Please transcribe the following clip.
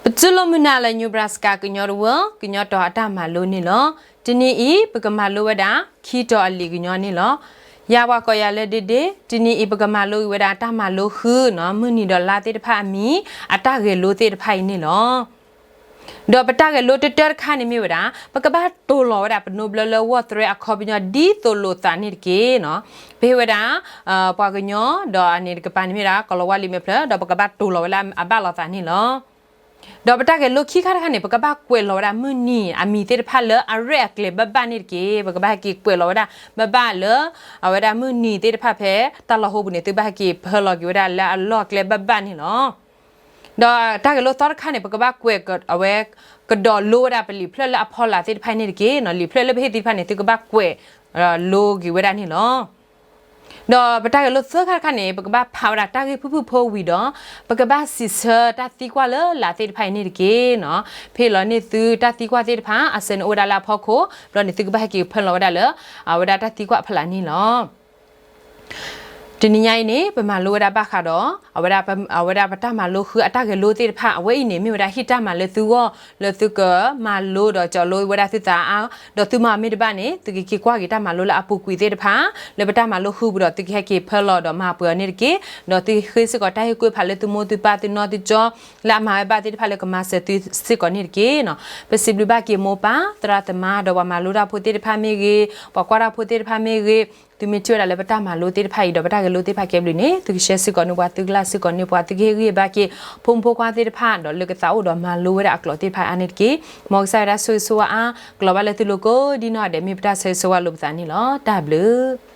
ပတူၢ်လိာ်မုာ်နၤလၢ Nebraska ကညီတဝၢ ကညီတီၤအတၢ်မၤလိန့ၣ်လီၤ. တနံၤအံၤ ပကမၤလိဝဲဒၣ် ခံတီၤအလံာ်ကညီန့ၣ်လီၤ. ယၤပှၤကိးယၤလၢ ဒ့ဒ့, တနံၤအံၤ ပကမၤလိက့ၤဝဲဒၣ်တၢ်မၤလိဃုနီၤ, မုၢ်နံၤဒီးလါသ့ၣ်တဖၣ်အမံၤ, အတၢ်ဂဲၤလိသ့ၣ်တဖၣ်အံၤန့ၣ်လီၤ. ဒီးပတၢ်ဂဲၤလိတၢတၢတခါန့ၣ်မ့ၢ်ဝဲဒၣ် ပကဘၣ်တိၤလီၤဝဲဒၣ်ပနိဘျၢလၢဝီၢ်သရဲအခီပညီဒ်သိးလိာ်သးန့ၣ်တက့ၢ်နီၤ. ပဟ့ၣ်ဝဲဒၣ် ပှၤကညီ ဒီးအန့ၣ်တကပၤန့ၣ်မ့ၢ်ဝဲဒၣ် ကီၤလၤဝါလံာ်မဲာ်ဖျၢၣ် ဒီးပကဘၣ်တိၤလီၤဝဲလၢအဘၣ်လိာ်သးန့ၣ်လီၤ. ဒီးပတၢ်ဂဲၤလိခံခါတခါန့ၣ် ပကဘၣ်ကွဲးလီၤဝဲဒၣ်မုၢ်နံၤအမံၤသ့ၣ်တဖၣ်လၢအရဲၣ်အကျဲၤဘၣ်ဘၣ်န့ၣ်တက့ၢ်. ပကဘၣ်ဟဲက့ၤကွဲးလီၤဝဲဒၣ်ဘၣ်ဘၣ်လၢ အဝဲဒၣ်မုၢ်နံၤသ့ၣ်တဖၣ်ဖဲ တၢ်လီၢ်ဟိပူၤန့ၣ် သုဘၣ်ဟဲက့ၤဖၢလီၤက့ၤဝဲဒၣ်လၢအလီၢ်အကျဲဘၣ်ဘၣ်န့ၣ်လီၤ. ဒီးတၢ်ဂဲၤလိသီတခါန့ၣ် ပကဘၣ်ကွဲးအဝဲ ကဒီးလိဝဲဒၣ်ပလံာ်ဖျၢၣ်လၢအဖီလာ်သ့ၣ်တဖၣ်န့ၣ်တက့ၢ်နီၤ. လံာ်ဖျၢၣ်လၢပဟ့ၣ်သ့ၣ်တဖၣ်န့ၣ် သုကဘၣ်ကွဲး လိက့ၤဝဲဒၣ်န့ၣ်လီၤ. ဒီးပတၢ်ဂဲၤလိသၢခါတခါန့ၣ် ပကဘၣ်ဖးဝဲဒၣ်တၢ်ဂ့ၢ်ဖုၣ်ဖုၣ်ဖိဝံၤဒီး ပကဘၣ်စံးဆၢတၢ်သံကွၢ်လၢလာ်သ့ၣ်တဖၣ်အံၤန့ၣ်တက့ၢ်နီၤ. ဖဲလီၤန့ၢ်သုတၢ်သံကွၢ်သ့ၣ်တဖၣ် အစဲးန့ၣ်အိၣ်ဝဲဒၣ်လၢအဖီခိၣ် ဘျီန့ၣ်သုကဘၣ်ဟဲက့ၤဖၢလီၤဝဲဒၣ်လၢ အဝဲဒၣ်တၢ်သံကွၢ်အဖီလာ်န့ၣ်လီၤ. တနံၤညါအံၤန့ၣ် ပမၤလိဝဲဒၣ်ဘၣ်ဃးဒီး အဝဲဒၣ် အဝဲဒၣ်ပတၢ်မၤလိဃုအတၢ်ဂဲၤလိသ့ၣ်တဖၣ် အဝဲအံၤန့ၣ် မ့ၢ်ဝဲဒၣ်ဟံၣ်တၢ်မၤလၢသုဂီၢ် လၢသုကမၤလိဒီးကၠီလိဝဲဒၣ်သုသးအါ, ဒီးသုမၤမ့ၢ်တဘၣ်န့ၣ် သုကက့ၤကွၢ်က့ၤတၢ်မၤလိလၢအပူၤကွံာ်သ့ၣ်တဖၣ် လၢပတၢ်မၤလိဃုပူၤဒီး သုကဟဲက့ၤဖၢလီၤဒီးမၤပှဲၤအီၤန့ၣ်တက့ၢ်. ဒီးသုဃ့စ့ၢ်ကီးတၢ်ဟ့ၣ်ကူၣ်ဖးလၢသုမိၢ်သုပၢ်သုနီၢ်သုကၠီ လၢအမၤဝဲဘၣ်သ့ၣ်တဖၣ်လၢကမၤစၢၤသုစ့ၢ်ကီးန့ၣ်တက့ၢ်နီၤ. ပစံးဘျုးဘၣ်က့ၤမိၢ်ပၢ် သရၣ်သမါ ဒီးပှၤမၤလိတၢ်ဖိသ့ၣ်တဖၣ်မ့ၢ်ဂ့ၤ, ပှၤကွၢ်တၢ်ဖိသ့ၣ်တဖၣ်မ့ၢ်ဂ့ၤ, သုမ့ၢ်ထံၣ်ဝဲဒၣ်လၢပတၢ်မၤလိသ့ၣ်တဖၣ်အံၤ ဒီးပတၢ်ဂဲၤလိသ့ၣ်တဖၣ်ကဲဘျုးန့ၣ် သုကshareစ့ၢ်ကီးန့ၢ်ပှၤ သုကlikeစ့ၢ်ကီးန့ၢ်ပှၤ သုကဟ့ၣ်ဂံၢ်ဘါက့ၤ ဖိမုၣ်ဖိခွါသ့ၣ်တဖၣ် ဒီးလၢကသးအိၣ်ဒီးမၤလိဝဲဒၣ်အကျိာ်သ့ၣ်တဖၣ်အါန့ၣ်တက့ၢ်. မ်ကစၢ်ယွၤဒၣ်ဆိၣ်ဂ့ၤဆိၣ်ဝါအါ ကလီၤဘၣ်လၢသုလိၤကိးဒ်နီၢ်ဒဲး မ့ၢ်ပတၢ်ဆိၣ်ဂ့ၤဆိၣ်ဝါလိာ်ပသးန့ၣ်လီၤ. တၢ်ဘျုး